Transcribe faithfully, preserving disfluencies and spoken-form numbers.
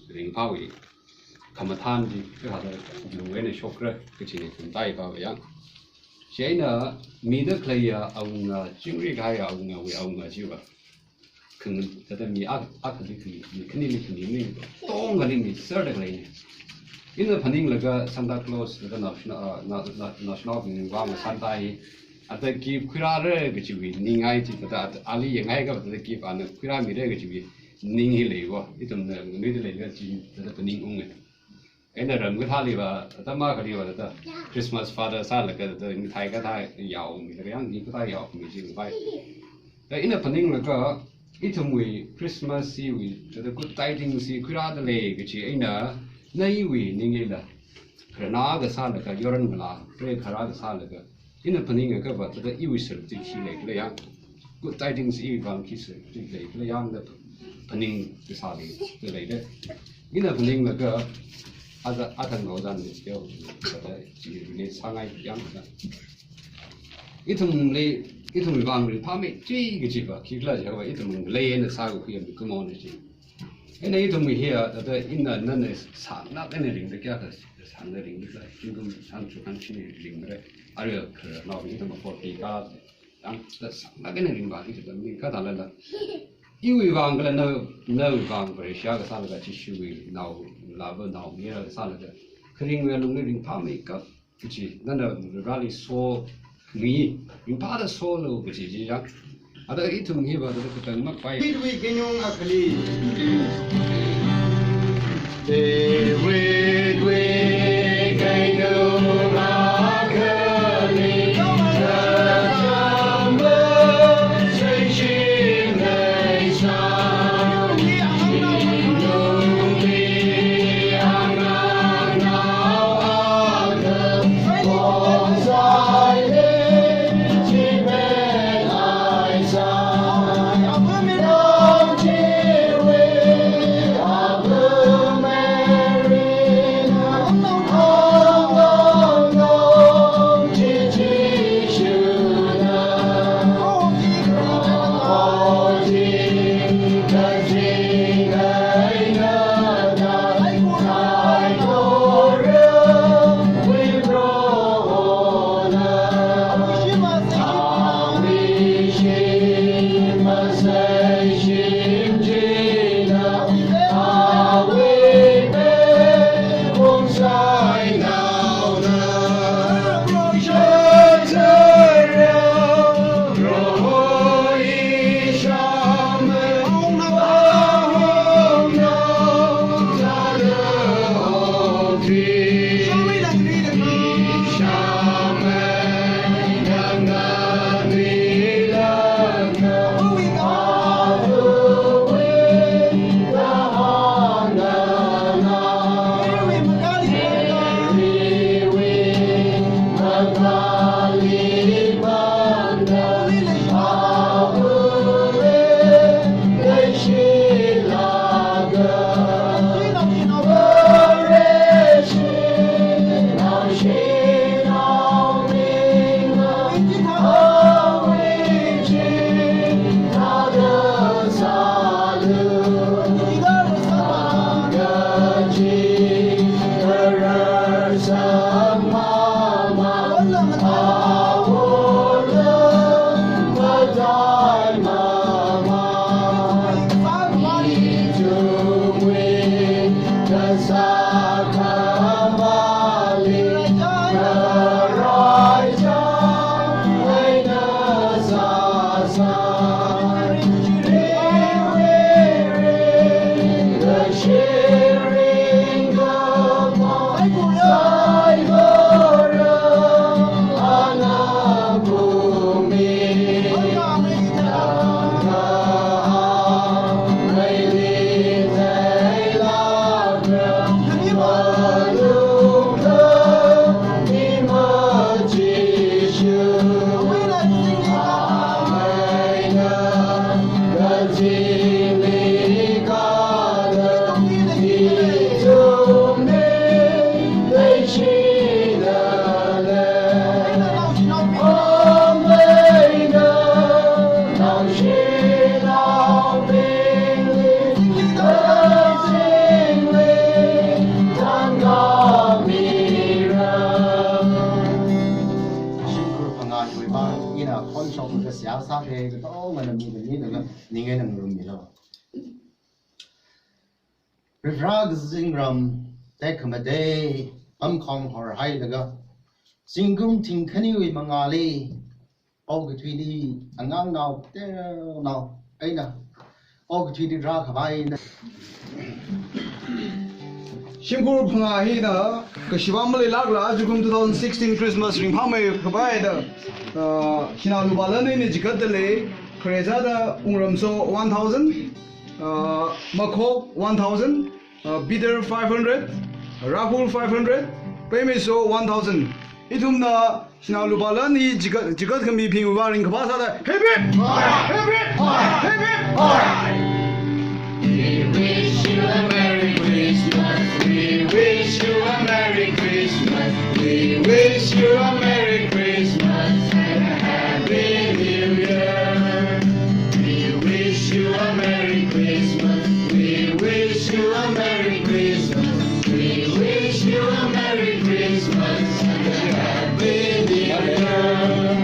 Ringphāwui khamathān chi kathāda lungwui eina shokra kachi ithum tāi pāva yang. Chieina mida khaleiya awunga, chingri kahaiya awungawui awunga chiva, khangathāda mi a, akhali khani, mi khanili khani, mi tongkhali mi serda khaleina. Ina phaninglaga Santa Claus laga naoshinao, ah, na, na, naoshinaobing vang Santa hi, ata gift khuirāra kachiwui ningai chi, ata, ata ali yangai ka ata gift ana khuirāmira kachiwui ning hi leiva, ithumna nganuida leilaga chi ata phaningunga. Eina ram kathāliva, atam akhaliva ata Christmas father sālaga ata mithai kathā yaomilaga yang, ni kathā yaomi chi pai. Da ina phaninglaga, ithumwui Christmas hiwui, ata good tidings hi khuirāda lei kachi eina, nawui ningli la, khararnao kasālaga, yaron ngalā, preigaharao kasālaga, ina phaningakha va, tada iwui sāruk chi khi leikhala yang, good tidings iwui vang khi sāruk chi leikhala yang da phaning kasā lei, da leida. Ina phaninglaga, aja, athang lo jan ni yo, tada chi relate sāngai yang da. Ithumli, ithumwui vang ringphāmeithui kachiva khikhala jiakha va, ithum ngalei eina sākakhui mikumo na chi. Eina ithumwui hiya, tada ina nana sānglāk eina ringda kayākha sāngda ringda khala, zingkum shāngchuk hangshini ringmara. Arui khararnao ithum forty ka, yang tada sānglāk eina ringva ithum ringkathālala, iwui vang kala na, nawui vang Vareshi kasālaga Jishuwui naolāva naomayara kasālaga, kharingwui lungli ringphāmeikap kachi, nana Vareli soni, ringphāda solu kachi chi yang. Ada ithum hiva tada katang makpai. Wit wit kanyung akhali. Wit wit kanyung akhali. Shimkhur phangā hiwui vang ina khonshok laga seihā sākahai katongana mida mida laga ning eina ngarummilu. Varivara kazingram tekhamatei pamkhong horhailaga, zingkum thingkhaniwui mangāli okathuili angangnao, teonao eina okathuili rākhavaina. Shimkhur phangā hina kashiva maleilākla, ajakum two thousand sixteen Christmas ringphāmei khavai da, uh, Shanao Lupā Lan eina chigatdalei, khare sāda Wungramso one thousand, uh, Makho one thousand, uh, Peter five hundred, Rahul five hundred, Peimeiso one thousand. Ithumna Shanao Lupā Lan hi chigat, chigat khamibingwui vang ringkaphā sāda, hip hip! Hip hip! Hip hip! We wish you a Merry Christmas. We wish you a Merry Christmas. We wish you a Merry Christmas and a Happy New Year. We wish you a Merry Christmas. We wish you a Merry Christmas. We wish you a Merry Christmas and a Happy New Year.